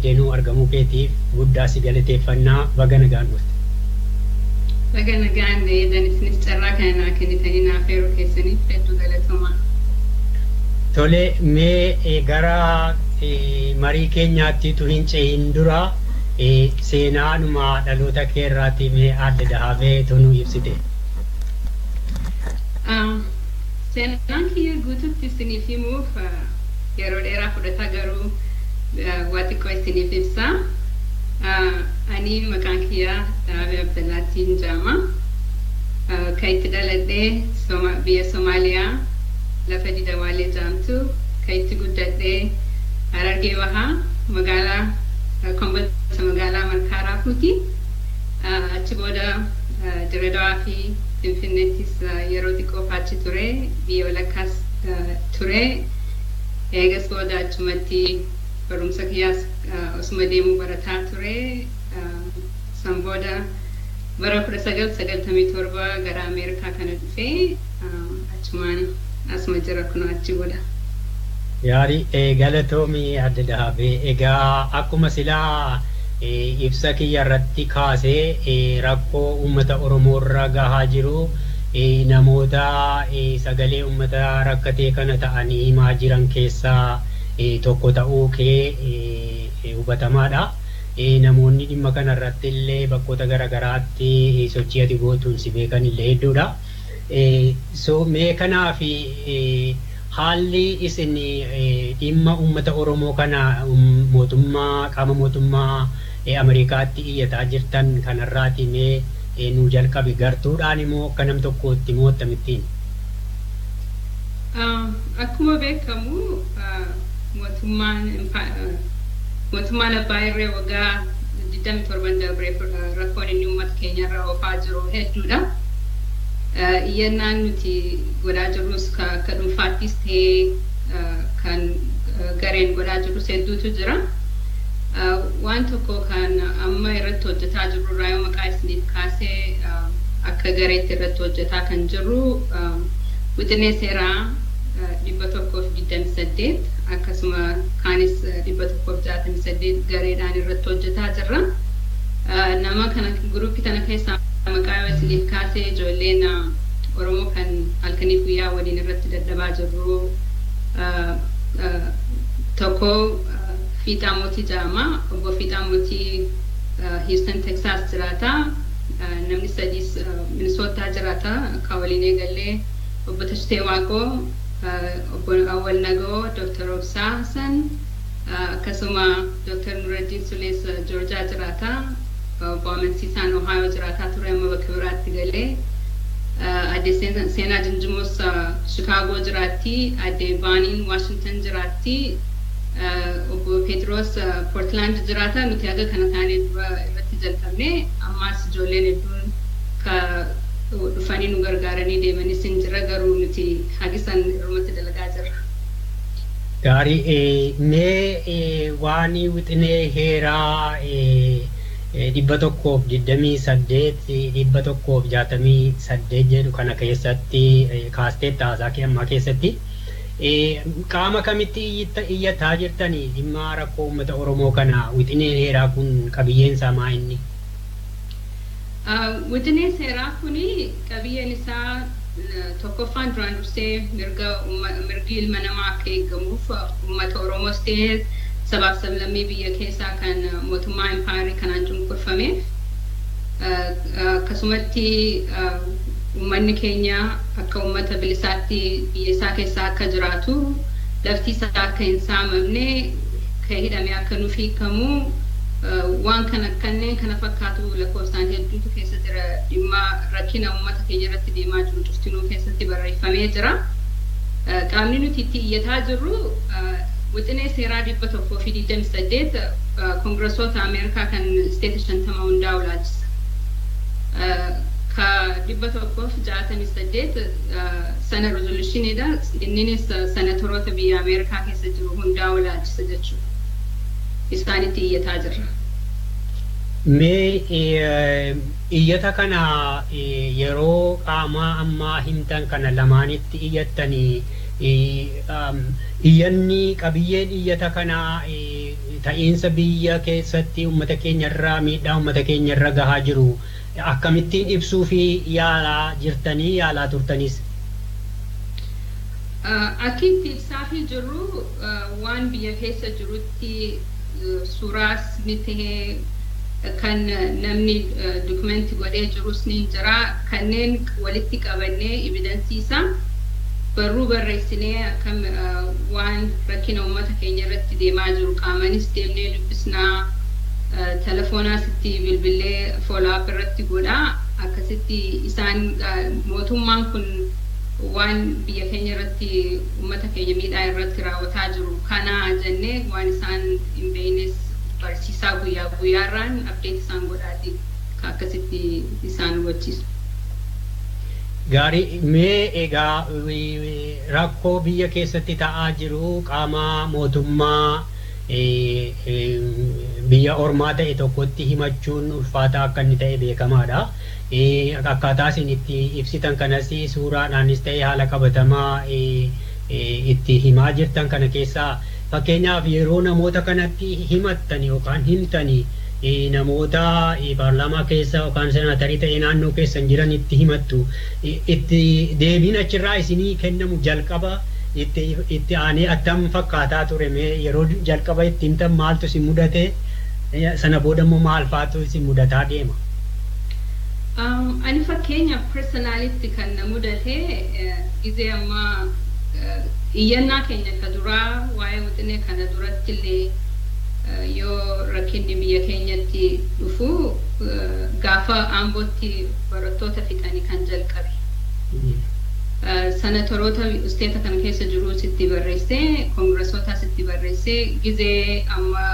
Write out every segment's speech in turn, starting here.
fiddee nuu argamuu keetiif guddaa si galateeffannaa, baga nagaan dhufte. Baga nagaan eedan, isinis carraa kana naa kennitanii naaf yeroo keessaniif hedduu galatoomaa. Tole, mee gara marii keenyaatti tu hin cehin dura seenaadhuma dhaloota kee irraati mee Aadde Dahaabee tu nu ibsite. Seenaan kiyya guututti isiniif himuuf yeroo dheeraa fudhata, garuu waa xiqqoo isiniif ibsa. Ani maqaan kiyya Dahaabee Abdallaattiin jedhama. Kan itti dhaladhee biyya Somaaliyaa, lafa Didawaalee jedhamtu, kan itti guddadhee Harargee Bahaa, magaalaa Kombolcha, magaalaa Malkaa Raafuuti. Achi booda Diredawaa fi Finfinneettis yeroo xiqqoof achi ture, biyya walakkaas ture. Eegas booda achumatti barumsa kiyyaas osuma deemuu barataa ture. San booda bara 1997 gara Ameerikaa kana dhufee achumaan asuma jira kunoo achi booda. Gaarii, galatoomii Aadde Dahaabee. Egaa akkuma silaa ibsa kiyya irratti kaasee, rakkoo uummata Oromoo irra gahaa jiru namoota sagalee uummata rakkatee kana ta'anii himaa jiran keessaa tokko ta'uu kee hubatamaadha. Namoonni dhimma kana irratti illee bakkoota garaagaraatti sochii ati gootuun si beekan illee hedduudha. So mee kanaaf haalli isin dhimma uummata Oromoo kana mootummaa, qaama mootummaa Ameerikaatti iyyataa jirtan kanarraati mee nu jalqabi, gartuudhaan immoo akka nam tokkootti moo akkamittiin? Akkuma beekamu mootummaan abbaa irree waggaa 27 darbee rakkoon inni uummata keenyarra oofaa jiru hedduudha. Iyyannaan nuti godhaa jirrus akka dhuunfaattis ta'ee kan gareen godhaa jirrus hedduutu jira. Waan tokko kan amma irratti hojjetaa jirru irraa yoo maqaa isiniif kaasee, akka gareetti irratti hojjetaa kan jirru wixinee seeraa 128, akkasuma kaanis 168 gareedhaan irratti hojjetaa jirra. Nama kana guruupii kana keessaa maqaa yoo isiniif kaasee, ijoolleen Oromoo kan halkanii guyyaa waliin irratti dadhabaa jirru tokko Fiixaa Mootii jedhama. Obbo Fiixaa Mootii Houston, Texas jiraata. Namni sadiis Minnesota jiraata. Akka waliin eegallee Obbo Tashtee Waaqoo, Obbo Awwal Nagoo, Dr. Obsaa Hassan, akkasuma Dr. Nuraddiin Sulees Joorjaa jiraata. Obbo Amansiisaan Ohio jiraataa ture, amma bakka biraatti galee. Adde Seenaa Jimjimoos Chicago jiraatti. Adde Baaniin Washington jiraatti. Obbo Peetiroos Portland jiraata. Nuti haga kana taanee dura irratti jalqabne, ammaas ijoolleen hedduun ka dhufanii nu gargaaranii deemanis hin jira, garuu nuti hagisan irrumatti dalagaa jirra. Gaarii, mee waan wixinee heeraa 128, 168 jedhu kana keessatti kaasteetta haasaa kee ammaa keessatti. Qaama kamitti iyyataa jirtanii dhimma rakkoo uummata Oromoo kana? Wixineen heeraa kun qabiyyeen isaa maa inni? Wixineen seeraa kuni qabiyyeen isaa tokkoffaan duraan dursee mirga mirgi ilma namaa akka eegamuuf, uummata Oromoos ta'ee sabaaf sablammii biyya keessaa kan mootummaa empaayerii kanaan cunqurfameef, akkasumatti uummanni keenya akka uummata bilisaatti biyya isaa keessa akka jiraatu, lafti isaa akka hin saamamne, kan hidhame akka nuuf hiikamu, waan kana kanneen kana fakkaatu lakkoofsaan hedduutu keessa jira. Dhimma rakkina uummata keenya irratti deemaa jiru cuftinuu keessatti barreeffamee jira. Qaamni nuti itti iyyataa jirru wixinee seeraa 128 koongresoota Ameerikaa kan isteeta 50 hundaa ilaalchisa. Ka 168 sana resolutioniidha. Inninis senatoroota biyya Ameerikaa keessa jiru hundaa ilaalchisa jechuudha. Isaanitti iyyataa jirra. Mee iyyata kana yeroo qaamaa ammaa himtan kana lamaanitti iyyattanii Iyyanni qabiyyeen iyyata kanaa ta'iinsa biyya keessatti uummata keenyarraa miidhaa uummata keenyarra gahaa jiru akkamittiin ibsuu fi yaalaa jirtanii yaalaa turtanis? Akki itti ibsaafii jirru waan biyya keessa jirutti suuraas ni tahee, kan namni document godhee jirus ni jira. Kanneen walitti qabannee evidence isaa barruu barreessinee akkam waan rakkina uummata keenya irratti deemaa jiru qaamanis deemnee dubbisnaa, telefoonaas itti bilbilee follow up irratti godhaa. Akkasitti isaan mootummaan kun waan biyya keenya irratti uummata keenya miidhaa irratti raawwataa jiru kana jennee waan isaan hin beeknes barsiisaa guyyaa guyyaarraan update isaan godhaati akkasitti isaan hubachiisu. Gaarii. Mee egaa rakkoo biyya keessatti ta'aa jiru qaama mootummaa biyya ormaa ta'e tokkotti himachuun ulfaataa akka inni ta'e beekamaadha. Akkaataa isin itti ibsitan kanas suuraadhaanis ta'e haala qabatamaa itti himaa jirtan kana keessaa, fakkeenyaaf yeroo namoota kanatti himattan yookaan himtanii, namoota paarlaamaa keessa yookaan senaatarii ta'e naannoo keessan jiran itti himattu, itti deebiin achirraa isinii kennamu jalqaba itti aanee attam fakkaataa ture? Mee yeroo jalqaba itti himtan maaltu isin mudate? Sana booda immoo maal faatu isin mudataa deema? Ani fakkeenya personally kan na mudate, gizee ammaa iyyannaa keenya ka duraa waa'ee wixinee kana duratti illee yoo rakkinni biyya keenyatti dhufu, gaafa Aambootti barattoota fixanii kan jalqabe. Senatoroota state kana keessa jiru sitti barreessee, koongiressootaa sitti barreessee, gizee amma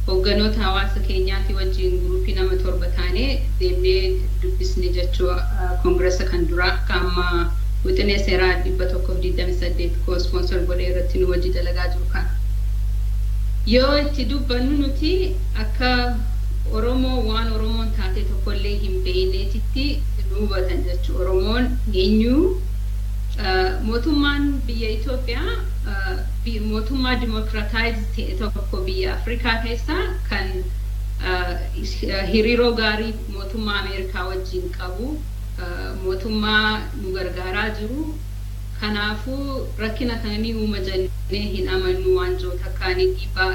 hoogganoota hawaasa keenyaati wajjin group nama 7 taanee deemnee dubbisne jechuu, koongiressa kan duraa akka amma wixinee seeraa 128 co-sponsor godhee irratti nu wajji dalagaa jiru kana. Yoo itti dubbannu nuti akka Oromoo waan Oromoon taate tokkollee hin beekneetitti nu hubatan jechuu. Oromoon eenyu? Mootummaan biyya Itoophiyaa mootummaa democratize ta'e tokko biyya Afrikaa keessa kan hiriiroo gaarii mootummaa Ameerikaa wajjin qabu, mootummaa nu gargaaraa jiru. Kanaafuu rakkina kana ni uuma jennee hin amannu waan jiru takkaanii dhiibbaa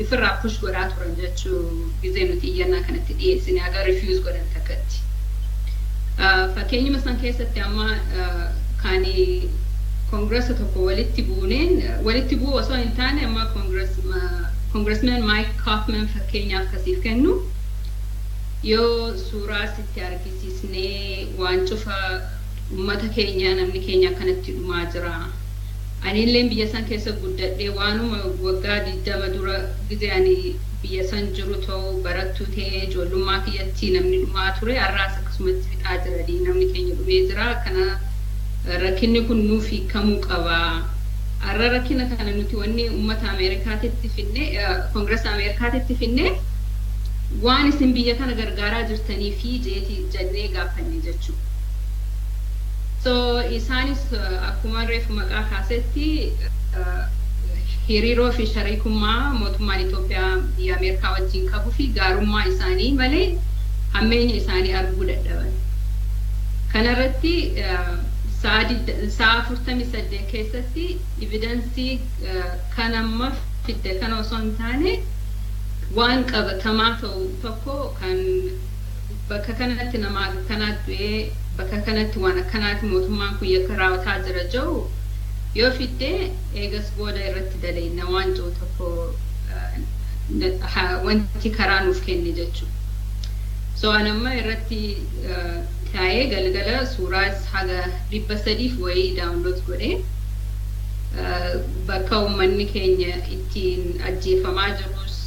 ifirraa push godhaa turan jechuu gizee nuti iyyannaa kanatti dhiyeessine haga refuse godhan takkatti. Fakkeenyuma san keessatti amma kan koongiressa tokko walitti buuneen, walitti bu'uu osoo hin taane, amma congressman Mike Coffman fakkeenyaaf kasiif kennu, yoo suuraa sitti argisiisnee waan cufa uummata keenya namni keenya akkanatti dhumaa jira. Anillee biyya san keessa guddadhee waanuma waggaa 20 dura gizee ani biyya san jiru ta'u barattuu ta'ee ijoollummaa kiyyatti namni dhumaa ture har'aas akkasumatti fixaa jira, namni keenya dhumee jira. Kana rakkinni kun nuuf hiikamuu qaba. Har'a rakkina kana nuti wanni uummata Ameerikaatitti finne, Koongiressa Ameerikaatitti finne, waan isin biyya kana gargaaraa jirtanii fi jeeti jennee gaafanne jechuudha. So isaanis akkuma reefu maqaa kaasetti hiriiroo fi shariikummaa mootummaan Itoophiyaa biyya Ameerikaa wajjin qabuu fi gaarummaa isaanii malee hammeenya isaanii arguu dadhaban. Kanarratti sa'a 48 keessatti evidence kan amma fidde kana osoo hin taane waan qabatamaa ta'u tokko kan bakka kanatti nama akkanaatti du'ee, bakka kanatti waan akkanaatti mootummaan kun yakka raawwataa jira jiru yoo fidde, eegas booda irratti daleenya waan jiru tokko wanti karaa nuuf kenne jechuudha. So an amma irratti taa'ee galgala suuraas haga 300f wayii download godhee, bakka uummanni keenya ittiin ajjeefamaa jirus,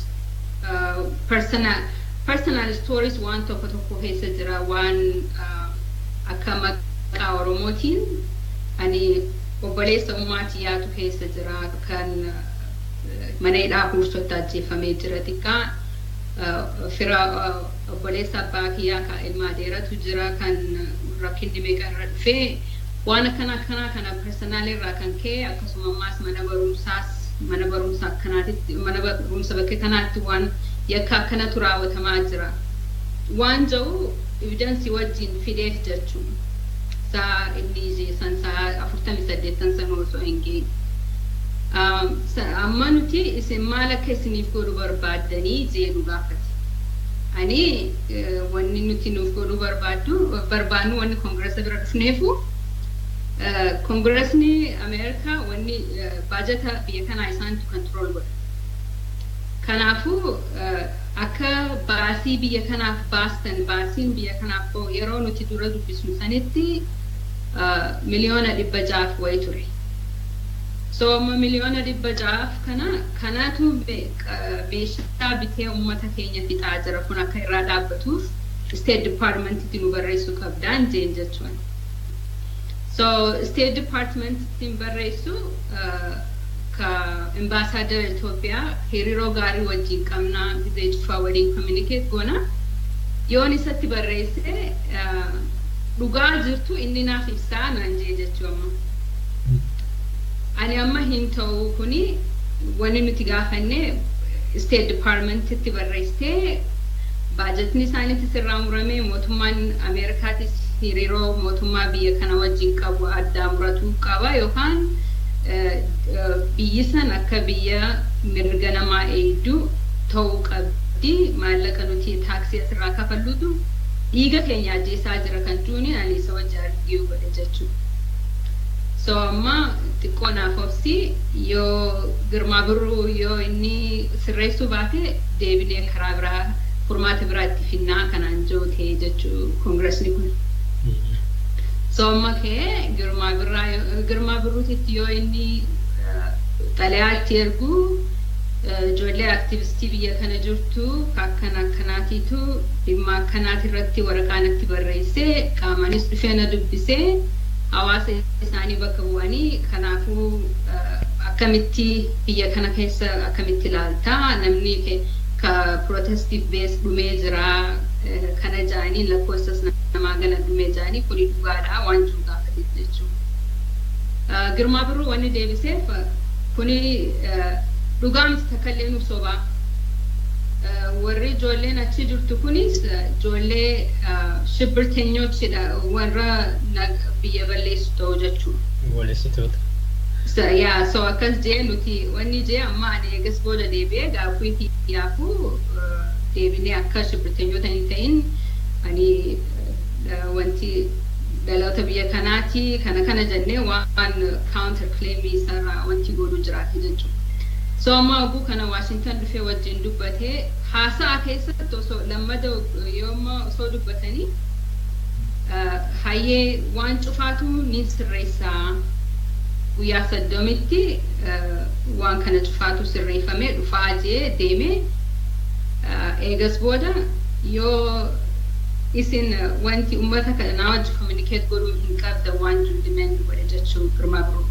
personal stories waan tokko tokko keessa jira, waan akka maqaa Oromootiin ani obboleessa ummaatii yaatu keessa jira, kan mana hidhaa Huursotti ajjeefamee jira, xiqqaa fira obboleessa abbaa kiyyaa ka ilma adeeratu jira, kan rakkinni meeqa irra dhufee. Waan akkana akkanaa kana personal irraa kan ka'e, akkasuma ammaas mana barumsaas, mana barumsa akkanaatitti, mana barumsa bakka kanaatti waan yakka akkanatu raawwatamaa jira. Waan jiru evidence wajjin fideef jechuudha. Saa inni san saa 48 san osoo hin geenye. Amma nuti isin maal akka isiniif godhu barbaaddanii jee nu gaafate. Ani wanni nuti nuuf godhuu barbaaddu barbaannu, wanni koongiresa bira dhufneefu, koongiresni Ameerikaa wanni baajata biyya kanaa isaantu control godha. Kanaafuu akka baasii biyya kanaaf baastan, baasiin biyya kanaaf yeroo nuti dura dubbisnu sanitti 600,000,000 wayi ture. So amma 600,000,000 kana kanaatu meeshaa bitee uummata keenya fixaa jira, kun akka irraa dhaabbatuuf State Departmentitti nu barreessuu qabdaan jeen jechuun. So State Departmentitti barreessu ka ambassador Itoophiyaa hiriiroo gaarii wajjin qabnaa, gizee cufaa waliin communicate goona. Yoon isatti barreesse dhugaa jirtu inni naaf ibsaa naan jee jechuu amma. Ani amma hin ta'u, kuni wanni nuti gaafanne State Departmentitti barreessitee baajatni isaaniitis irraa murame, mootummaan Ameerikaatis hiriiroo mootummaa biyya kana wajjin qabu addaa muratuu qaba, yookaan biyyi san akka biyya mirga namaa eegdu ta'uu qabdi, maallaqa nuti taaksii asirraa kafallutu dhiiga keenya ajjeesaa jira kan juuni ani isa wajji argue godhe jechuudha. So amma xiqqoo naaf obsi, yoo Girmaa Birruu yoo inni sirreessuu baate deebinee karaa biraa furmaata biraa itti finnaa kanaan jiru ta'e jechuu koongiresni kun. So amma ka'ee Girmaa Birraa, Girmaa Birruutitti yoo inni xalayaa itti ergu, ijoollee aktivistii biyya kana jirtu akkana akkanaatiitu dhimma akkanaati irratti waraqaa natti barreessee, qaamaanis dhufee na dubbisee, hawaasa isaanii bakka bu'anii, kanaafuu akkamitti biyya kana keessa akkamitti ilaaltaa, namni ka protestiif bees dhumee jira kana ja'anii, lakkoofsas namaa gana dhumee ja'anii, kuni dhugaadha waan jiru gaafate jechuudha. Girmaa Birruu wanni deebiseef, kuni dhugaa miti, takkallee nu sobaa. Warri ijoolleen achi jirtu kunis ijoollee shibbirteenyochidha, warra biyya balleessu ta'u jechuudha. Goolessitoota. Yaa, so akkas jee nuti wanni jee amma ani eegas booda deebi'ee gaaffii kiyyaafuu deebinee akka shibbirteenyota hin ta'in, ani wanti dhaloota biyya kanaati kana kana jennee waan counter claim isarraa wanti godhu jiraate jechuudha. So amma oguu kana Washington dhufee wajjin dubbatee, haasa'a keessatti osoo lammada yooma osoo dubbatanii, hayyee waan cufaatu ni sirreessaa, guyyaa 30tti waan kana cufaatu sirreeffamee dhufaa jee deemee, eegas booda yoo isin wanti ummata kanaa wajji communicate godhuu hin qabda waan jiru demand godhe jechuu Girmaa Birruu.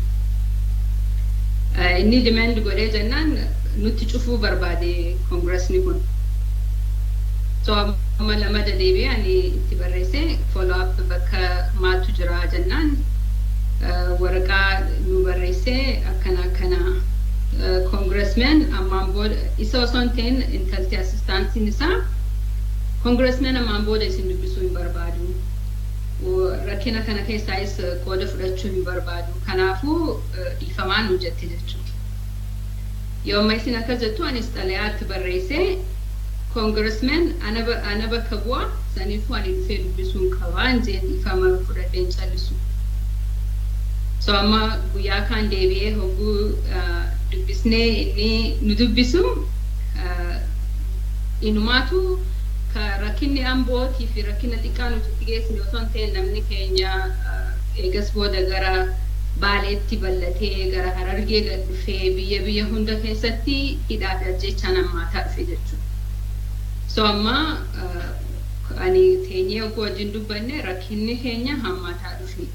Inni demand godhee jennaan nutti cufuu barbaade koongiresni kun. So amma lama deebi'ee ani itti barreesse, follow up bakka maaltu jira jennaan, waraqaa nu barreessee akkana akkana, congressman ammaan booda isa osoo hin ta'in intalti assistantiin isaa, congressman ammaan booda isin dubbisuu hin barbaadu. Rakkina kana keessaayis qooda fudhachuu hin barbaadu. Kanaafuu dhiifamaa nu jette jechuudha. Yoo amma isin akkas jettu, anis xalayaatti barreessee, congressman ana bakka bu'a, saniifuu ani dhufee dubbisuun qabaa jeen, dhiifama fudhadheen callisu. So amma guyyaa kaan deebi'ee hogguu dubbisnee inni nu dubbisu, inumaatu ka rakkinni ambootii fi rakkina xiqqaa nuti itti geessine osoo hin ta'in, namni keenya eegas booda gara Baaleetti bal'atee, gara Harargee gad dhufee, biyya biyya hunda keessatti hidhaa fi ajjeechaan hammaataa dhufe jechuudha. So amma ani teenyee hogguu wajjin dubbanne, rakkinni keenya hammaataa dhufe.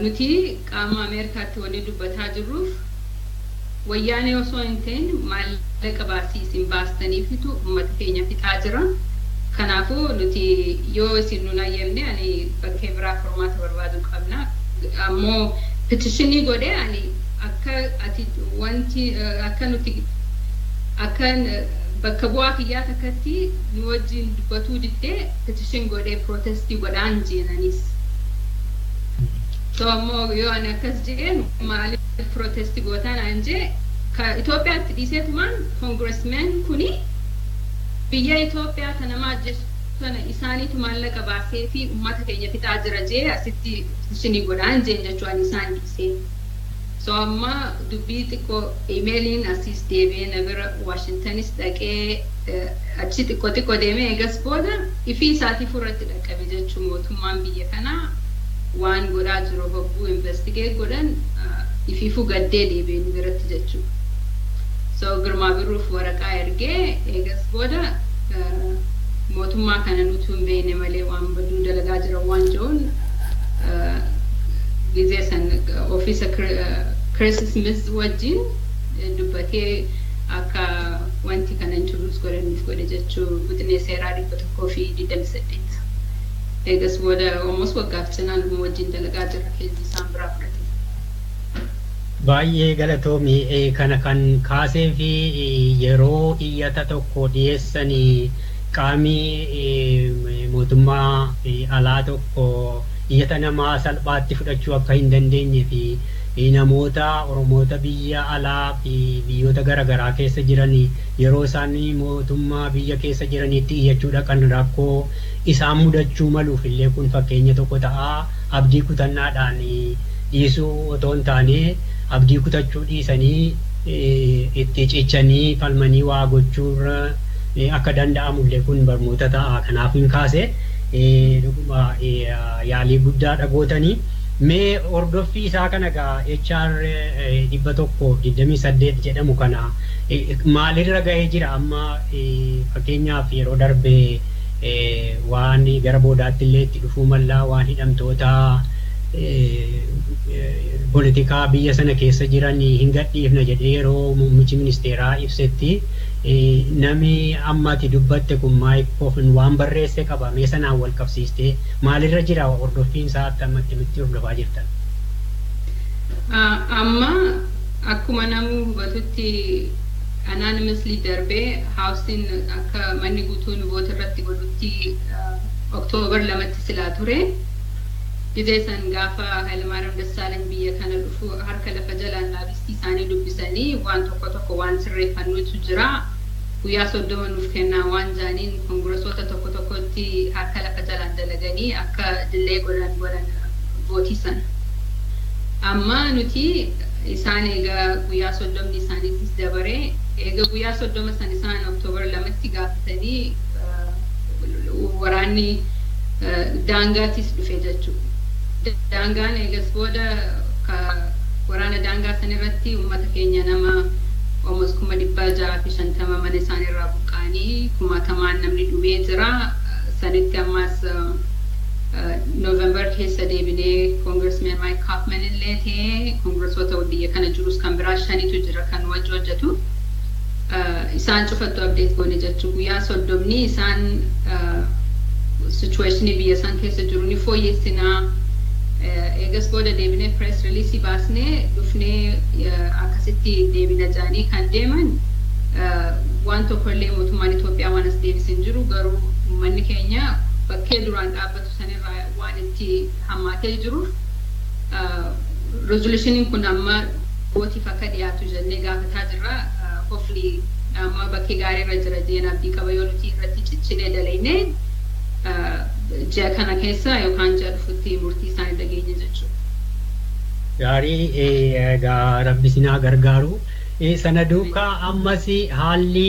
Nuti qaama Ameerikaatti wanni dubbataa jirruuf wayyaanee osoo hin ta'in maallaqa baasii isin baastaniifitu uummata keenya fixaa jira. Kanaafuu nuti yoo isin nun hayyamne ani bakkee biraa furmaata barbaaduu qabna. Ammoo petition godhee ani akka ati wanti akka nuti akka bakka bu'aa kiyyaa takkatti nu wajjin dubbatuu diddee petition godhee protest godhaan jeenanis. So ammoo yoo ani akkas jeen, maaliif protest gootaan an jee, ka Itoophiyaatti dhiiseetumaan congressman kuni biyya Itoophiyaa ta nama ajjeesu kana isaaniitu maallaqa baasee fi uummata keenya fixaa jira jee asitti petition godhaan jeen jechuun isaan dhiisee. So amma dubbii xiqqoo email iin asiis deebi'ee na bira Washingtonis dhaqee achi xiqqoo xiqqoo deemee eegas booda ifii isaatii furratti dhaqqabe jechuun mootummaan biyya kanaa waan godhaa jiru hogguu investigate godhan ifiifuu gaddee deebi'ee nu biratti jechuudha. So Girmaa Birruuf waraqaa ergee eegas booda mootummaa kana nuti hin beekne malee waan baduu dalagaa jira waan jiruun gizee san ofiisa Chris Smith wajjin dubbatee akka wanti kana introduce godhaniif godhe jechuu, wixinee seeraa 128. Eegas booda almost waggaaf cinaan dhuma wajjin dalagaa jira keessa isaan biraa fudhate. Baay'ee galatoomi. Kana kan kaasee fi yeroo iyyata tokko dhiyeessanii qaamni mootummaa alaa tokko iyyata namaa salphaatti fudhachuu akka hin dandeenye fi namoota Oromoota biyya alaa fi biyyoota garaagaraa keessa jiran yeroo isaan mootummaa biyya keessa jiranitti iyyachuu dhaqan rakkoo isaan mudachuu maluuf illee kun fakkeenya tokko ta'a. Abdii kutannaadhaan dhiisuu otoo hin taane, abdii kutachuu dhiisanii itti cichanii falmanii waa gochuurra akka danda'amullee kun barnoota ta'a. Kanaaf hin kaase. Dhuguma yaalii guddaa dhagootanii. Mee hordoffii isaa kana gaa HR 128 jedhamu kana maalirra gahee jira amma? Fakkeenyaaf yeroo darbe waan gara boodaatti illee itti dhufuu mallaa, waan hidhamtoota poolitikaa biyya sana keessa jiran hin gadhiifna jedhee yeroo muummichi ministeeraa ibsetti, nami amma ati dubbatte kun Mike Coffman waan barreesse qaba. Mee sanaan wal qabsiistee maalirra jira hordoffiin isaa? Akkamitti nutti hordofaa jirtan? Amma akkuma namuu hubatutti unanimously darbee House iin akka manni guutuun vote irratti godhutti October 2tti silaa ture. Gizee san gaafa Hayilamaariyaam Dassaalany biyya kana dhufu harka lafa jalaan lobbyist ii isaanii dubbisanii waan tokko tokko waan sirreeffannutu jira. Guyyaa 30 nuuf kennaa waan jaaniin congress oota tokko tokkotti harka lafa jalaan dalaganii akka dillee godhan godhan vote ii sana. Amma nuti isaan egaa guyyaa 30ni isaaniittis dabaree, eega guyyaa 30 san isaan October 2tti gaafatanii waraanni daangaattis dhufe jechuudha. Daangaan eegas booda waraana daangaa san irratti uummata keenya nama almost 650,000 mana isaaniirraa buqqa'anii kumaatamaan namni dhumee jira. Sanitti ammas November keessa deebinee Congressman Mike Coffman illee ta'ee congress oota biyya kana jirus kan biraa shanitu jira kan wajji hojjetu. Isaan cufattu update goone jechuu, guyyaa 30ni isaan situation ii biyya isaan keessa jiru ni fooyyessinaa. Eegas booda deebinee press release baasnee dhufnee akkasitti deebina jaanii kan deeman waan tokkollee mootummaan Itoophiyaa waan as deebisin jiru. Garuu uummanni keenya bakkee duraan dhaabbatu sanirraa waan itti hammaatee jiruuf resolution iin kun amma vote iif akka dhiyaatu jennee gaafataa jirra. Hopefully amma bakkee gaarii irra jira jeen abdii qaba, yoo nuti irratti ciccinee dalaynee ji'a kana keessa yookaan ji'a dhufutti murtii isaanii dhageenya jechuudha. Gaarii, egaa rabbi sinaa gargaaru. Sana duukaa ammas haalli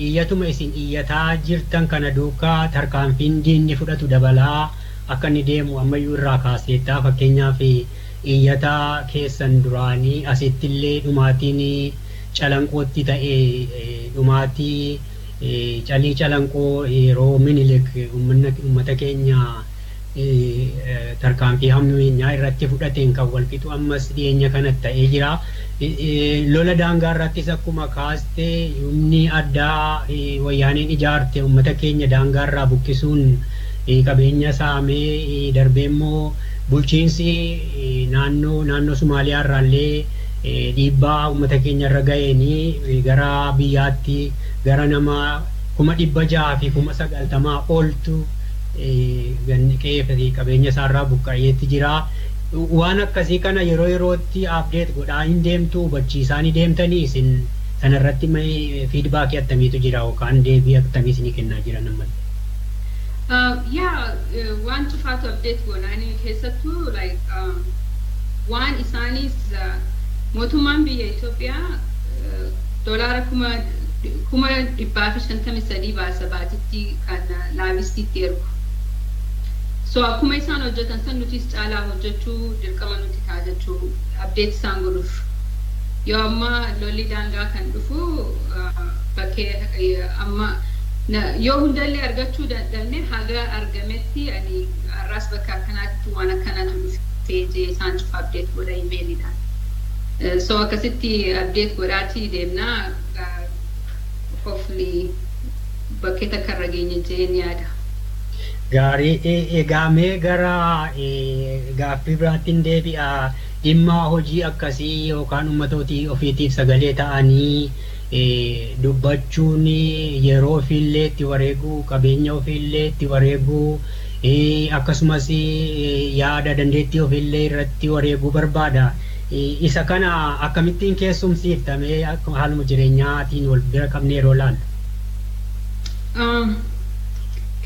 iyyatuma isin iyyataa jirtan kana duukaa tarkaanfiin diinni fudhatu dabalaa akka inni deemu ammayyuu irraa kaaseettaa. Fakkeenyaaf iyyataa keessan duraanii asittillee dhumaatiin Calanqootti ta'e, dhumaatii calii Calanqoo yeroo Minilik uummata keenya tarkaanfii hammeenyaa irratti fudhateen kan walqixu ammas dhiyeenya kanatti ta'ee jira. Lola daangaa irrattis akkuma kaaste humni addaa wayyaaneen ijaarte uummata keenya daangaa irraa buqqisuun qabeenya saamee darbee immoo bulchiinsi naannoo Somaaliyaa irraallee dhiibbaa uummata keenya irra ga'eenii gara biyyaatti gara nama 690,000 oltu qe'ee qabeenya isaarraa buqqa'eetti jira. Waan akkasii kana yeroo yerootti update godhaa hin deemtu, hubachiisaa ni deemtanii isin sanarratti feedbackii attamiitu jira yookaan deebii akkamii isinii kennaa jiran ammallee? Yaa, waan cufaatu update godhanii, keessattuu like waan isaanis mootummaan biyya Itoophiyaa doolaara 153,000 baasa baatitti kan lobbyistiitti ergu. So akkuma isaan hojjetan san nutis caalaa hojjechuu dirqama nuti ta'a jechuu update isaan godhuuf. Yoo amma lolli daangaa kan dhufu bakkee amma yoo hundallee argachuu dandeenye, haga argametti ani har'aas bakka akkanaatti waan akkanaatu dhufee jee isaan cufa update godha emailiidhaan. So akkasitti update godhaatii deemnaa, hopefully bakkee takka irra geenye jeen yaada. Gaarii, egaamee gara gaaffii biraattiin deebi'a. Dhimma hojii akkasii yookaan uummatootii ofiitiif sagalee ta'anii dubbachuun yeroo ofiillee itti wareeguu, qabeenya ofiillee itti wareeguu, akkasumas yaada dandeettii ofiillee irratti wareeguu barbaada. Isa kana akkamittiin keessumsiiftamee haaluma jireenyaatiin wal bira qabnee yeroo laallu?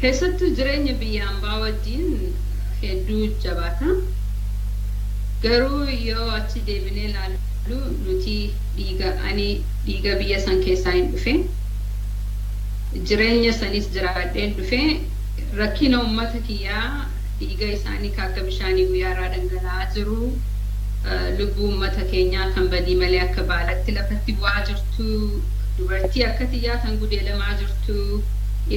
Keessattuu jireenya biyya hambaa wajjin hedduu jabaata. Garuu yoo achi deebinee ilaallu, nuti dhiiga, ani dhiiga biyya san keessaa hin dhufe. Jireenya sanis jiraadheen dhufe. Rakkina uummata kiyyaa, dhiiga isaanii akka bishaanii guyyaarraa dhangala'aa jiru. Lubbuu uummata keenyaa kan badii malee akka baalatti lafatti bu'aa jirtu. Dubartii akka tiyyaa kan gudeedamaa jirtu.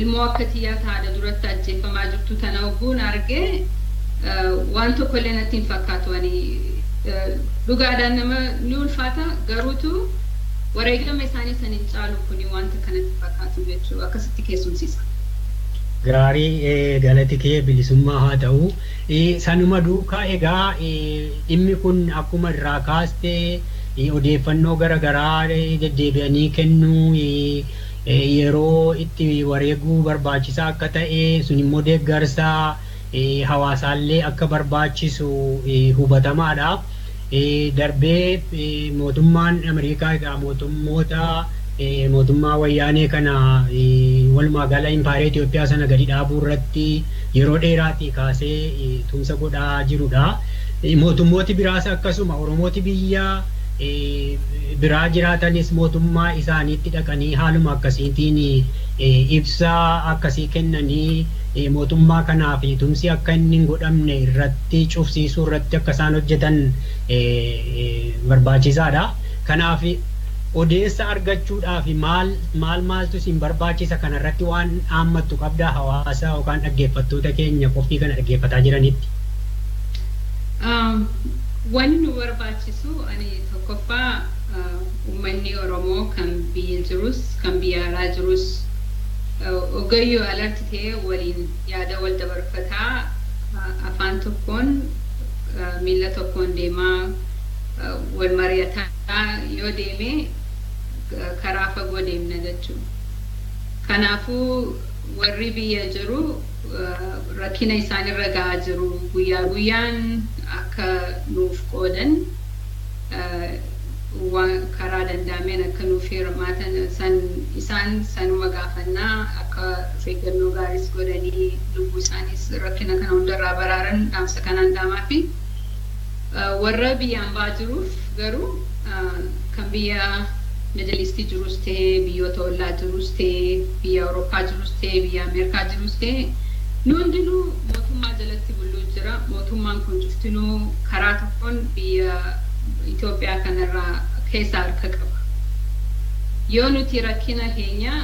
Ilmoo akka tiyyaa haadha duratti ajjeefamaa jirtu tana ogguun argee waan tokkollee natti hin fakkaatu. Ani dhugaadhaan nama ni ulfaata, garuutu wareegama isaanii san hin caalu kuni wanta kanatti fakkaatu jechuu akkasitti keessumsiisa. Gaarii, galati kee bilisummaa haa ta'u. Sanuma duukaa egaa dhimmi kun akkuma irraa kaaste odeeffannoo garaagaraa deddeebi'anii kennuu, yeroo itti wareeguu barbaachisaa akka ta'e, sun immoo deeggarsa hawaasaallee akka barbaachisu hubatamaadha. Darbee mootummaan Ameerikaa egaa mootummoota mootummaa wayyaanee kana walumaa gala impaayera Itoophiyaa sana gadi dhaabuu irratti yeroo dheeraatii kaasee tumsa godhaa jirudha. Mootummooti biraas akkasuma Oromooti biyya biraa jiraatanis mootummaa isaaniitti dhaqanii haaluma akkasiitiin ibsa akkasii kennanii mootummaa kanaaf tumsi akka inni hin godhamne irratti cufsiisuu irratti akka isaan hojjetan barbaachisaadha. Kanaaf odeessa argachuudhaaf maal maal maaltu isin barbaachisa? Kanarratti waan dhaammattu qabdaa hawaasa yookaan dhaggeeffattoota keenya qophii kana dhaggeeffataa jiranitti? Wanni nu barbaachisu ani tokkoffaa uummanni Oromoo kan biyya jirus kan biyya alaa jirus ogayyoo alert ta'ee waliin yaada wal dabarfataa, afaan tokkoon miila tokkoon deemaa wal mari'ataa yoo deeme karaa fagoo deemna jechuudha. Kanaafuu warri biyya jiru rakkina isaanirra gahaa jiru guyyaa guyyaan akka nuuf qoodan, karaa danda'ameen akka nuuf hirmaatan san isaan sanuma gaafannaa, akka of eeggannoo gaariis godhanii lubbuu isaaniis rakkina kana hundarraa baraaran dhaamsa kanaan dhaamaa fi warra biyya hambaa jiruuf garuu kan biyya Middle East jirus ta'ee, biyyoota ollaa jirus ta'ee, biyya Awurooppaa jirus ta'ee, biyya Ameerikaa jirus ta'ee, nu hundinuu mootummaa jalatti bulluu jira. Mootummaan kun cuftinuu karaa tokkoon biyya Itoophiyaa kanarraa keessa harka qaba. Yoo nuti rakkina keenya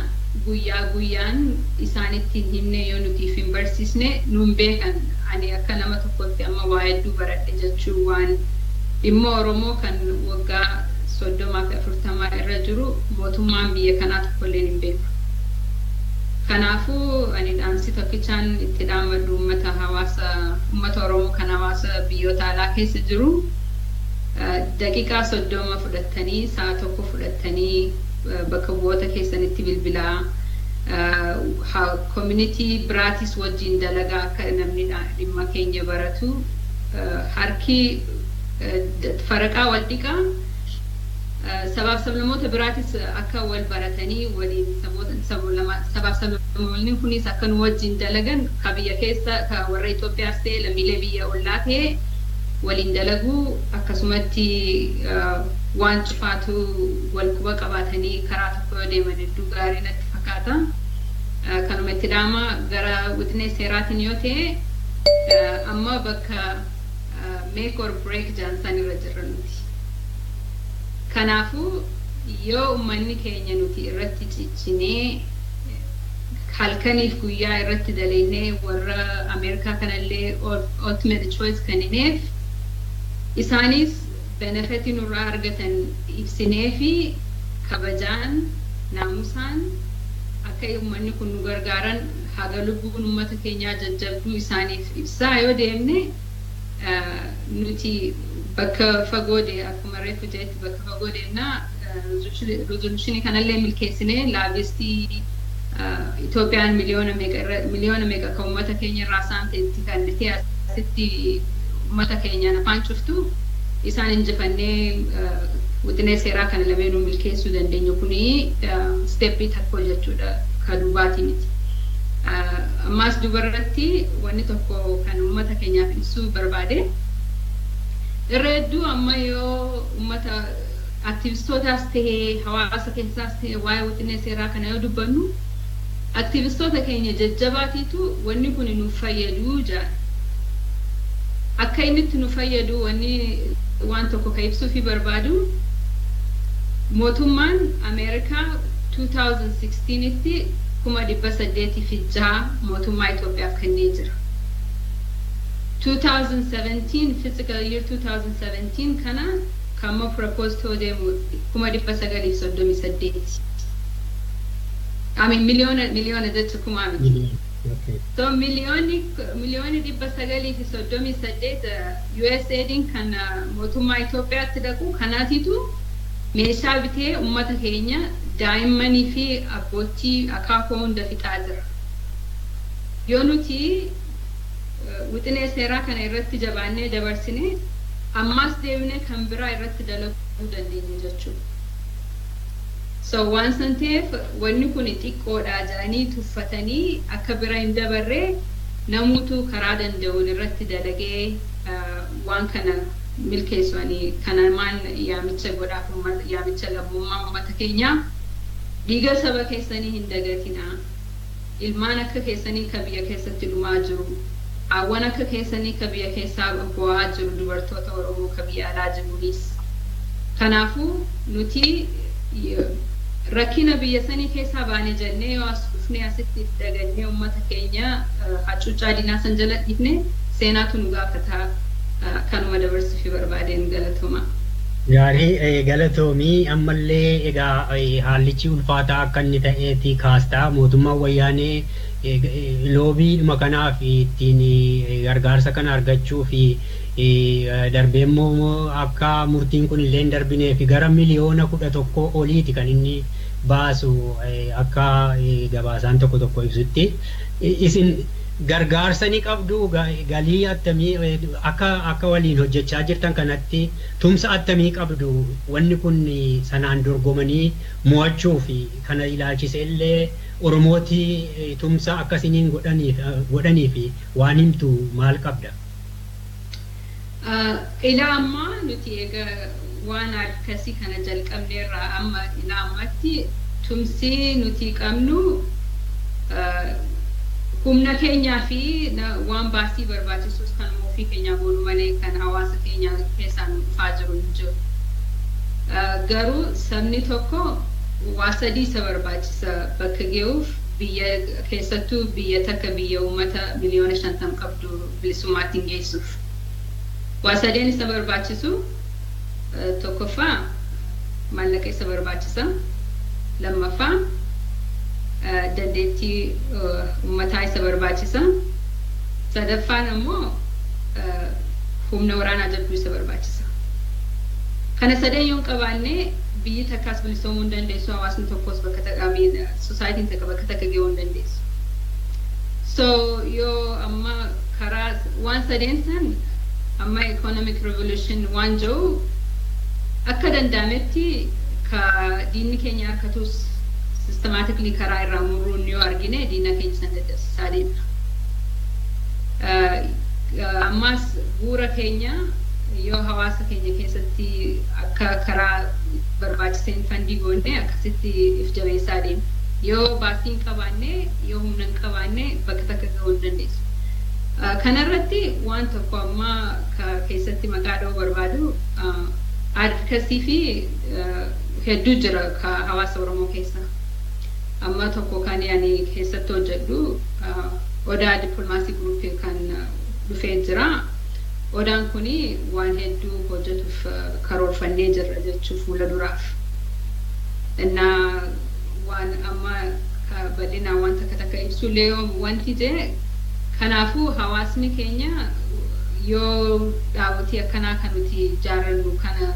guyyaa guyyaan isaanitti hin himne, yoo nuti hin barsiisne, nuun beekan. Ani akka nama tokkotti amma waa hedduu baradhe jechuu, waan dhimma Oromoo kan waggaa 30 fi 40 irra jiru mootummaan biyya kanaa tokkolleen hin beeku. Kanaafuu ani dhaamsi tokkichaan itti dhaammadhu uummata hawaasa uummata Oromoo kan hawaasa biyyoota alaa keessa jiru, daqiiqaa 30 fudhattanii, sa'a tokko fudhattanii bakka bu'oota keessanitti bilbilaa, community biraatis wajjin dalagaa, akka namni dhimma keenya baratu. Harki faraqaa wal dhiqaa, sabaaf sablammoota biraatis akka wal baratanii waliin sabaaf sablammoonni kunis akka nu wajjin dalagan, ka biyya keessa ka warra Itoophiyaas ta'e lammiilee biyya ollaa ta'e waliin dalaguu, akkasumatti waan cufaatu wal quba qabaatanii karaa tokko yoo deeman hedduu gaarii natti fakkaata. Kanuma itti dhaama. Gara wixinee seeraatiin yoo ta'e, amma bakka make or break jaansaan irra jirra nuti. Kanaafuu yoo uummanni keenya nuti irratti ciccinee, halkaniif guyyaa irratti dalaynee, warra Ameerikaa kanallee ultimate choice kennineef, isaanis benefit nurraa argatan ibsinee fi kabajaan naamusaan akka uummanni kun nu gargaaran, haga lubbuun uummata keenyaa jajjabduu isaaniif ibsaa yoo deemne, nuti bakka fagoo dee akkuma reefu jeetti bakka fagoo deemnaa. Resolution kanallee milkeessinee, lobbyist Itoophiyaan miliyoona meeqa kan uummata keenya irraa saamte itti kennitee asitti uummata keenyaan afaan cuftu isaan injifannee wixinee seeraa kana lameenuu milkeessuu dandeenya. Kuni step tokko jechuudha, ka duubaatii miti. Ammaas dubarratti wanni tokko kan uummata keenyaaf ibsuu barbaade, irra hedduu amma yoo uummata aktivistootaas tahee hawaasa keessaas tahee waa'ee wixinee seeraa kana yoo dubbannu, aktivistoota keenya jajjabaatiitu wanni kun nu fayyaduu jedha. Akka inni itti nu fayyadu wanni waan tokko ka ibsuufi barbaadu, mootummaan Ameerikaa 2016tti 806,000 mootummaa Itoophiyaaf kennee jira. 2017, fiscal year 2017 kana kamma propose ta'uu deemu 938,000. I mean, miliyoona jecha kumaa miti. So 938,000,000 USAIDin kan mootummaa Itoophiyaatti dhaqu kanaatitu meeshaa bitee uummata keenya daa'immanii fi abbootii akaakuu hunda fixaa jira. Yoo nuti wixinee seeraa kana irratti jabaannee dabarsine, ammaas deebinee kan biraa irratti dalaguu dandeenya jechuudha. So waan san ta'eef wanni kun xiqqoodha jedhanii tuffatanii akka bira hin dabarree, namuutu karaa danda'uun irratti dalagee waan kana milkeessu. Ani kanamaan yaamicha godhaaf, yaamicha lammummaa uummata keenyaa: dhiiga saba keessanii hin dagatinaa. Ilmaan akka keessanii ka biyya keessatti dhumaa jiru. Hawwan akka keessanii ka biyya keessaa bu'aa jiru, dubartoota Oromoo ka biyya alaa jiruunis. Kanaafuu nuti rakkina biyya sanii keessaa baane jennee yoo as dhufnee asitti dagannee uummata keenya hacuuccaa diinaa san jala dhiifne, seenaatu nu gaafataa. Kanuma dabarsuuf barbaadeen. Galatooma. Gaarii, galatoomii. Ammallee egaa haallichi ulfaataa akka inni ta'eeti kaastaa. Mootummaan wayyaanee lobbyidhuma kanaaf ittiin gargaarsa kana argachuu fi darbee immoo akka murtiin kun illee hin darbinee fi gara miliyoona 11 oliiti kan inni baasu akka gabaasaan tokko tokko ibsutti. Isin gargaarsa ni qabdu? Galii attamii akka waliin hojjechaa jirtan kanatti tumsa attamii qabdu wanni kun sanaan dorgomanii mo'achuu fi kana ilaalchise illee Oromooti tumsa akkasiniin godhanii fi waan himtu maal qabda? Ilaa ammaa nuti egaa waan akkasii kana jalqabneerraa amma ilaa ammatti tumsi nuti qabnu humna keenyaa fi waan baasii barbaachisus kan ofii keenyaa goonu malee kan hawaasa keenya keessaa nu dhufaa jiru hin jiru. Garuu sabni tokko waa sadii isa barbaachisa bakka ga'uuf, biyya keessattuu biyya takka, biyya uummata miliyoona 50 qabdu bilisummaatti hin geessuuf. Waa sadeen isa barbaachisu: tokkoffaa Maallaqa isa barbaachisa. Lammaffaa, dandeettii uummataa isa barbaachisa. Sadaffaan ammoo humna waraanaa jabduu isa barbaachisa. Kana sadan yoo hin qabaanne, biyyi takkaas bilisoomuu hin dandeessu, hawaasni tokkos bakka takka, societyn takka bakka takka gahuu hin dandeessu. So yoo amma karaa waan sadeen san, amma economic revolution waan jiru, akka danda'ametti ka diinni keenya harkatus systematically karaa irraa murruun yoo argine, diina keenya san dadhabsiisaa deemna. Ammas bu'uura keenya yoo hawaasa keenya keessatti akka karaa barbaachiseen fund goone, akkasitti if jabeessaa deemna. Yoo baasii hin qabaanne, yoo humna hin qabaanne, bakka takka gahuu hin dandeessu. Kanarratti waan tokko amma keessatti maqaa dha'uu barbaadu, advocacy fi hedduu jira ka hawaasa Oromoo keessa. Amma tokko kan ani keessatti hojjedhu, Odaa Diplomacy Group kan dhufee jira. Odaan kuni waan hedduu hojjetuuf karoorfannee jirra jechuu fuula duraaf. Innaa waan amma bal'inaan waan takka takka ibsullee wanti jee, kanaafuu hawaasni keenya yoo dhaabotii akkanaa kan nuti ijaarrannu kana,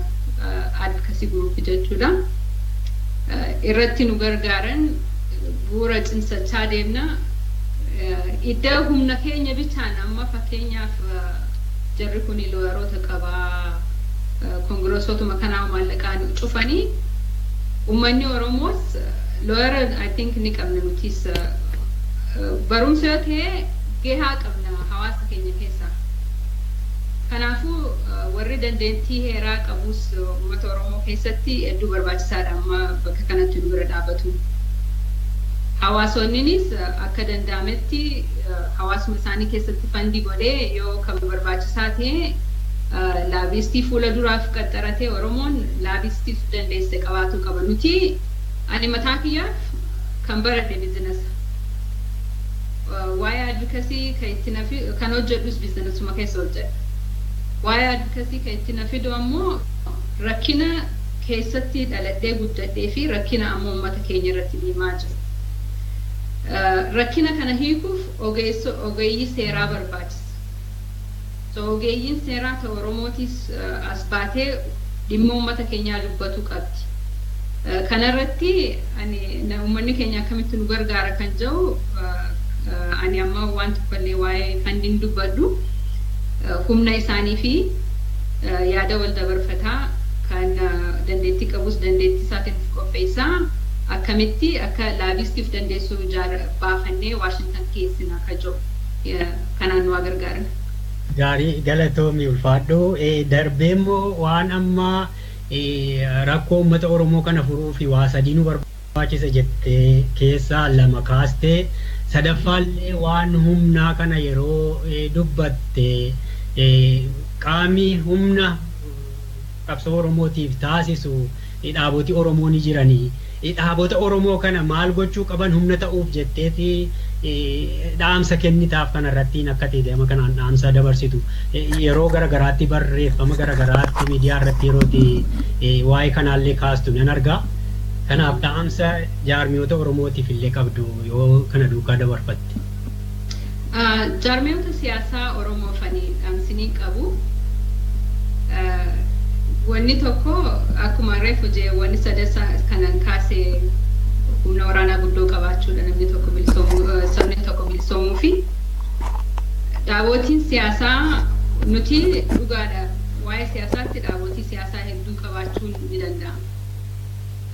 advocacy group jechuudha, irratti nu gargaaran, bu'uura cimsachaa deemna. Iddoo humna keenya bichaan, amma fakkeenyaaf jarri kun lawyeroota qabaa, congressotuma kanaa maallaqaan cufanii, uummanni Oromoos lawyer I think ni qabna. Nutis barumsa yoo ta'e gahaa qabna hawaasa keenya keessaa. Kanaafuu warri dandeettii heeraa qabus uummata Oromoo keessatti hedduu barbaachisaadha amma bakka kanatti nu bira dhaabbatu. Hawaasonninis akka danda'ametti hawaasuma isaanii keessatti fund godhee, yoo kan barbaachisaa ta'e lobbyist fuula duraaf qaxxaratee, Oromoon lobbyist dandeesse qabaatu qaba. Nuti, ani mataa kiyyaaf kan baradhe business. Waa'ee advocacy kan itti nafi kan hojjedhus businessuma keessa hojjedha. Waa'ee advocacy kan itti na fidu ammoo rakkina keessatti dhaladhee guddadhee fi rakkina ammoo uummata keenya irratti deemaa jiru. Rakkina kana hiikuuf ogeeyyii seeraa barbaachisa. So ogeeyyiin seeraa ta'e Oromootis as baatee dhimma uummata keenyaa dubbatu qabdi. Kanarratti ani uummanni keenya akkamitti nu gargaara kan jedhu, ani amma waan tokkollee waa'ee fundiin dubbadhu, humna isaanii fi yaada wal dabarfataa, kan dandeettii qabus dandeettii isaatiin of qopheessaa, akkamitti akka lobbyistiif dandeessuu baafannee Waashintan keessina akka jiru kanaan nu gargaaran. Gaarii, galatoomii, ulfaadhu. Darbee immoo waan amma rakkoo uummata Oromoo kana furuu fi waa sadii nu barbaachisa jettee keessaa lama kaastee, sadaffaallee waan humnaa kana yeroo dubbatte, qaamni humna qabsoo Oromootiif taasisu dhaabotii Oromoo ni jiranii. Dhaabota Oromoo kana maal gochuu qaban humna ta'uuf jetteeti dhaamsa kennitaaf kanarrattiin akka ta'e gama kanaan dhaamsa dabarsitu? Yeroo garagaraatti barreeffama garagaraatti miidiyaa irratti yerootti waa'ee kanaallee kaastu nan argaa. Kanaaf dhaamsa jaarmiyoota Oromootiif illee qabdu yoo kana duukaa dabarfatte. Jaarmiyoota siyaasaa Oromoofanii dhaamsinii qabu. Wanni tokko, akkuma reefu jee, wanni sadessa kanan kaasee humna waraanaa guddoo qabaachuudha namni tokko bilisoomuu, sabni tokko bilisoomuu fi dhaabotiin siyaasaa nuti dhugaadha, waa'ee siyaasaatti dhaabotii siyaasaa hedduu qabaachuun ni danda'ama.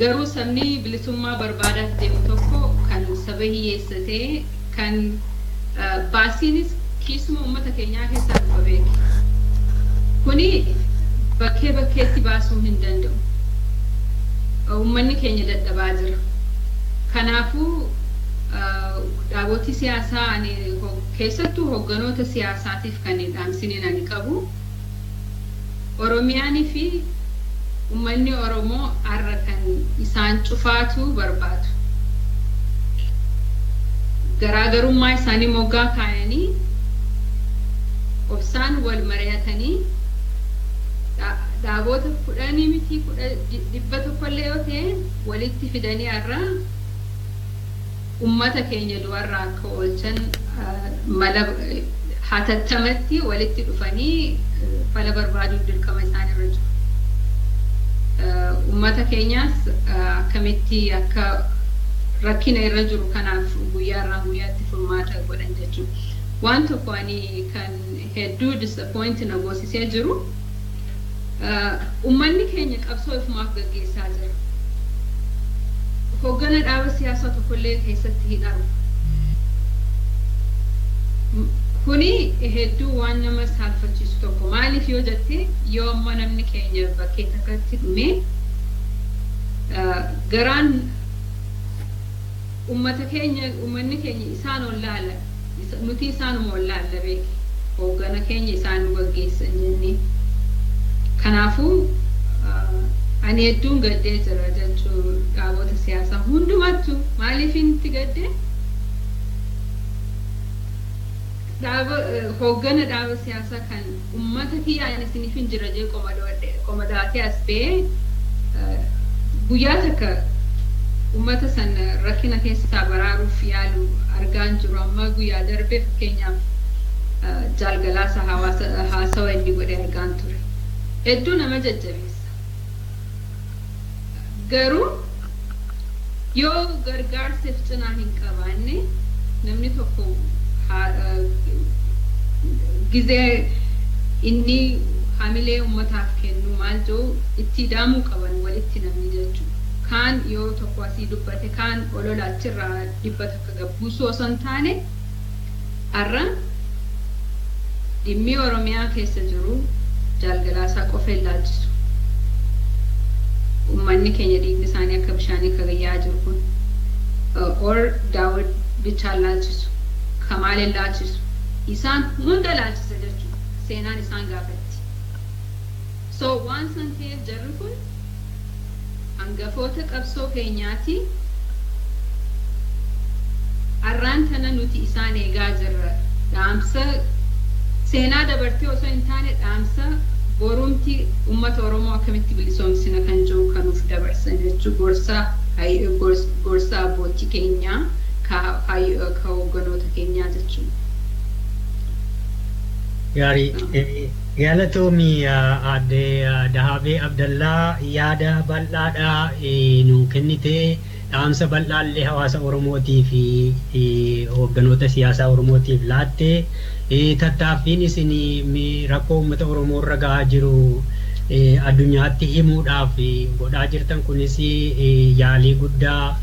Garuu sabni bilisummaa barbaadaaf deemu tokko kan saba hiyyeessatee, kan baasiinis kiisuma uummata keenyaa keessaa dhufa beeki. Kuni bakkee bakkeetti baasuu hin danda'u. Uummanni keenya dadhabaa jira. Kanaafuu dhaabotii siyaasaa, ani keessattuu hogganoota siyaasaatiif kan dhaamsiniin ani qabu, Oromiyaanii fi uummanni Oromoo har'a kan isaan cufaatu barbaadu. Garaagarummaa isaanii moggaa kaayanii, obsaan wal mari'atanii Dhaabota 10 miti 100 illee yoo ta'e walitti fidanii har'a ummata keenya du'arraa akka oolchan mala hatattamatti walitti dhufanii fala barbaaduuf dirqama isaan irra jiru. Ummata keenyaas akkamitti akka rakkina irra jiru kanaaf guyyaarraa guyyaatti furmaata godhan jechuudha. Waan tokko ani kan hedduu disappoint na goosisee jiru, ummanni keenya qabsoo ifumaaf gaggeessaa jira. Hoggana dhaaba siyaasaa tokkollee keessatti hin argu. Kuni hedduu waan nama saalfachiisu tokko. Maaliif yoo jette, yoo amma namni keenya bakkee takkatti dhumee garaan ummata keenya, ummanni keenya isaan wallaala, nuti isaanuma wallaalla beeke, hoggana keenya isaan nu gaggeessan jennee. Kanaafuu ani hedduun gaddee jira jechuu dhaabota siyaasaa hundumattuu. Maaliif itti gaddee? Dhaaba hoggana dhaaba siyaasaa kan ummata kiyyaan isiniif hin jira jee qoma daatee as ba'ee guyyaa takka ummata san rakkina keessaa baraaruuf yaalu argaan jiru. Amma guyyaa darbee fakkeenyaaf Jaalgalaasa haasawa inni godhe argaan ture. Hedduu nama jajjabeessa. Garuu yoo gargaarsaaf cinaa hin qabaanne, namni tokko gizee inni hamilee ummataaf kennu maal jiru itti daamuu qaban walitti namni jechuudha. Kaan yoo tokko asii dubbate, kaan olola achirraa 100 gabbuusuu osoo hin taane, har'a dhimmi Oromiyaa keessa jiru Jaalgalaasaa qofa hin laalchisu. Uummanni keenya dhiigni isaanii akka bishaanii kagayyaa jiru kun or Daawud bichaan laalchisu, Kamaal hin laalchisu, isaan hunda laalchisa jechuudha. Seenaan isaan gaafatti. So waan san ta'eef jarri kun hangafoota qabsoo keenyaati. Arraan tana nuti isaan eegaa jirra. Dhaamsa seenaa dabartee osoo hin taane, dhaamsa borumti uummata Oromoo akkamitti bilisoomsina kan jiru kanuuf dabarsan jechuu, gorsa abbootii keenyaa ka hoogganoota keenyaa jechuudha. Gaarii, galatoomii aadde Dahabee Abdallaa, yaada bal'aadhaa nu kennitee, dhaamsa bal'aallee hawaasa Oromootii fi hoogganoota siyaasaa Oromootiif laattee, tattaaffiin isin rakkoo uummata Oromoo irra gahaa jiru addunyaatti himuudhaaf godhaa jirtan kunis yaalii guddaa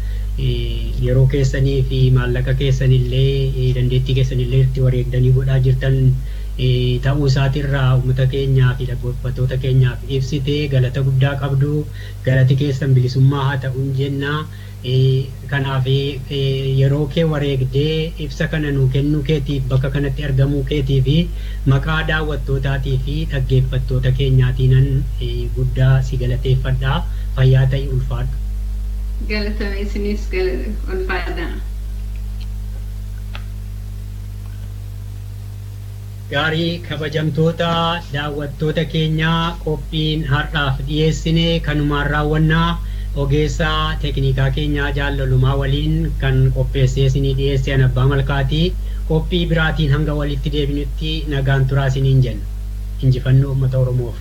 yeroo keessanii fi maallaqa keessanillee dandeettii keessanillee itti wareegdanii godhaa jirtan ta'uu isaatirraa uummata keenyaa fi dhaggeeffattoota keenyaaf ibsitee galata guddaa qabdu. Galati keessan bilisummaa haa ta'uun jenna. Kanaaf yeroo kee wareegdee ibsa kana nuu kennuu keetiif, bakka kanatti argamuu keetii fi maqaa daawwattootaatii fi dhaggeeffattoota keenyaatiinan guddaa si galateeffadha. Fayyaa ta'i, ulfaadhu. Galatame, isinis ulfaadha. Gaarii, kabajamtoota daawwattoota keenyaa, qophiin har'aaf dhiyeessine kanumaan raawwannaa. Ogeessaa teeknikaa keenyaa Jaallolumaa waliin kan qopheessee isinii dhiyeesse an Abbaa Malkaatii. Qophii biraatiin hanga walitti deebinutti nagaan turaa isiniin jenna. Injifannoo uummata Oromoof.